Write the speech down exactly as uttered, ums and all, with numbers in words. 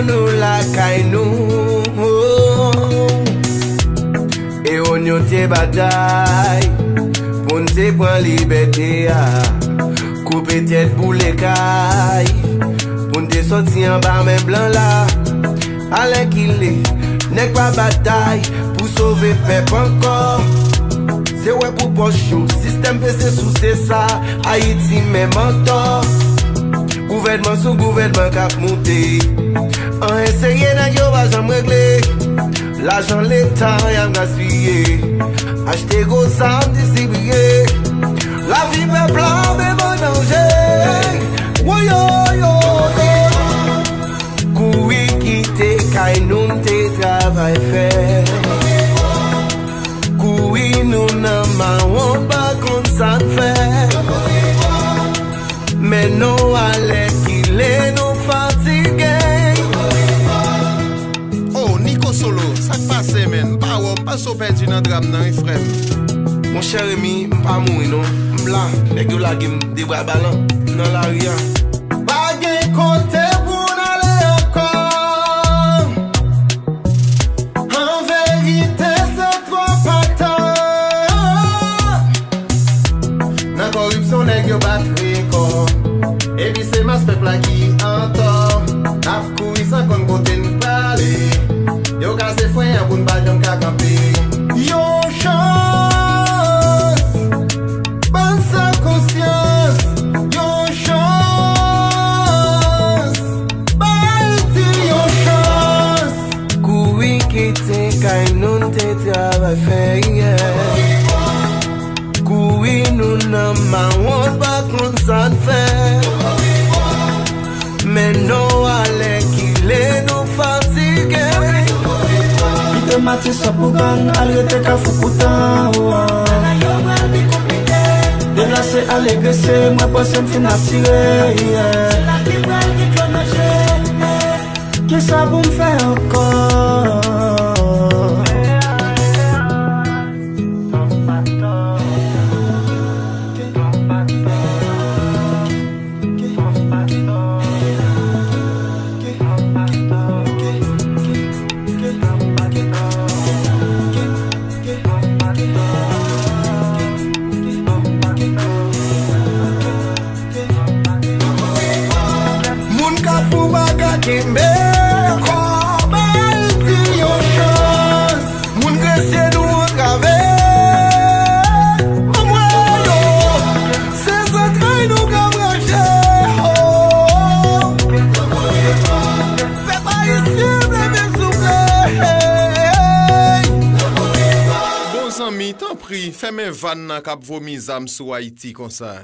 Nou lakay nou. E w nou te batay pou n te pran libète a. Koupe tèt, boule kay pou n te sòti anba men blan la. Alèkile, nèg pa batay pou sove pèp ankò. Se wè pou pòch yo, sistèm pese sou se sa, Ayiti menm antò. Gouvènman sou gouvènman k ap moute. Anyen serye nèg yo pa janm regle. Lajan leta y ap gaspiye. Achte gwo zam distribiye. Lavi pèp la menm an danje. Woyoyoyo. Kouri kite kay nou n te travay fè. Kouri nou nan mawon pa konn sa n fè. Men nou alèkile nou fatige. Oh, Nico Solo, sa k pase, menn? M pa wè w, m panse w pèdi nan dram nan, wi, frè m. Monchè Remy, m pa mouri non. M la, nèg yo lage m de bra balan nan lari a. Pa gen kote pou n ale ankò. An verite, se twòp atò. Nan koripsyon, nèg yo bat rekò. Epi se mas pèp la ki antò. N ap kouri san konn kote n prale. Yo kase fren an pou n pa janm ka kanpe. Yon chans. Ban sa konsyans, yon chans. Ba Ayiti yon chans. Kouri kite kay nou n te travay fè yè. Kouri nou nan mawon pa konn sa n fè. Men nou alèkile nou fatige. Kite Matisòt pou Gòn, al rete Kafou Koutan, oh, oh. Deplase, al regrese, mwen panse m fin asire, yeah. Kisa pou m fè ankò? Moun Kafou pa ka kenbe ankò, ba Ayiti yon chans. Moun Gresye nou antrave. Anmwey, oh, se zantray nou k ap rache, oh. Pèp ayisyen, leve souple. Bon zanmi, tanpri, fèmen vàn nan k ap vomi zam sou Ayiti konsa.